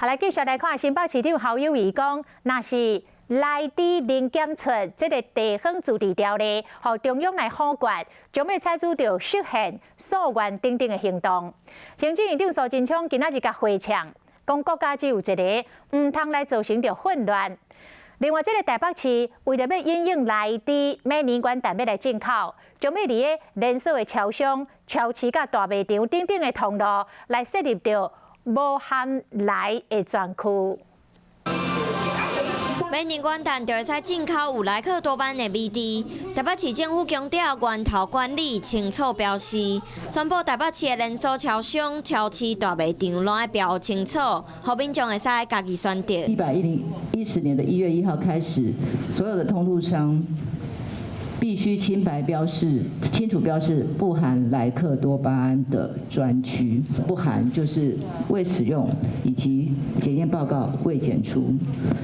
好，來繼續來看新北市長侯友宜講，若是萊豬零檢出這个地方自治條例，予中央來否決，將欲採取著釋憲、溯源等等的行動。行政院長蘇貞昌今仔日共回嗆，講國家只有一个，毋通來造成著混亂。另外，這个台北市為著欲因應萊豬每年元旦欲來進口，將欲佇个連鎖的超商、超市佮大賣場等等的通路來設立著無含萊的專區。明年元旦就會使進口有萊克多巴胺的美豬。台北市政府強調源頭管理，清楚標示，宣布台北市的連鎖超商、超市、大賣場攏愛標清楚，予民眾會使家己選擇。110年的1月1號開始，所有的通路商必須清白標示、清楚標示不含萊克多巴胺的專區，不含就是未使用以及檢驗報告未檢出。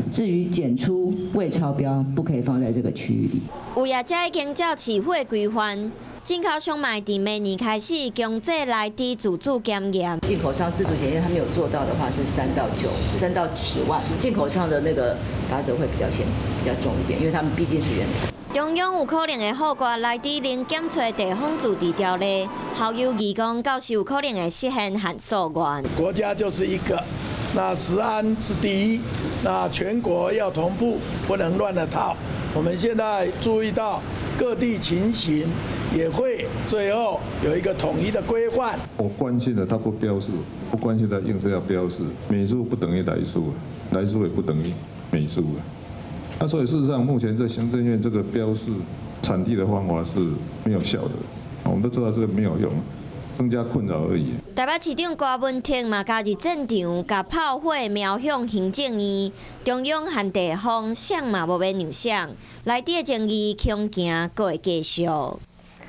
至於檢出未超標，不可以放在這個區域裡。有業者已經照市府的規範，進口商嘛佇明年開始強制萊豬自主檢驗。進口商自主檢驗，他沒有做到的話，是3到9、3到10萬。進口商的那個罰則會比較先比較重一點，因為他們畢竟是源頭。中央有可能會否決萊豬零檢出地方自治條例，侯友宜講，到時有可能會釋憲和溯源。國家就是一個，那食安是第一，那全國要同步，不能亂了套。我們現在注意到各地情形，也會最後有一個統一的規範。我關心的，他不標示，不關心的硬是要標示。美豬不等於萊豬，萊豬也不等於美豬啊。那所以事實上，目前在行政院這個標示產地的方法是沒有效的，我們都知道這個沒有用，增加困擾而已。台北市長柯文哲嘛加入戰場，共炮火瞄向行政院，中央和地方，誰嘛無欲讓誰，萊豬的爭議恐驚閣會繼續。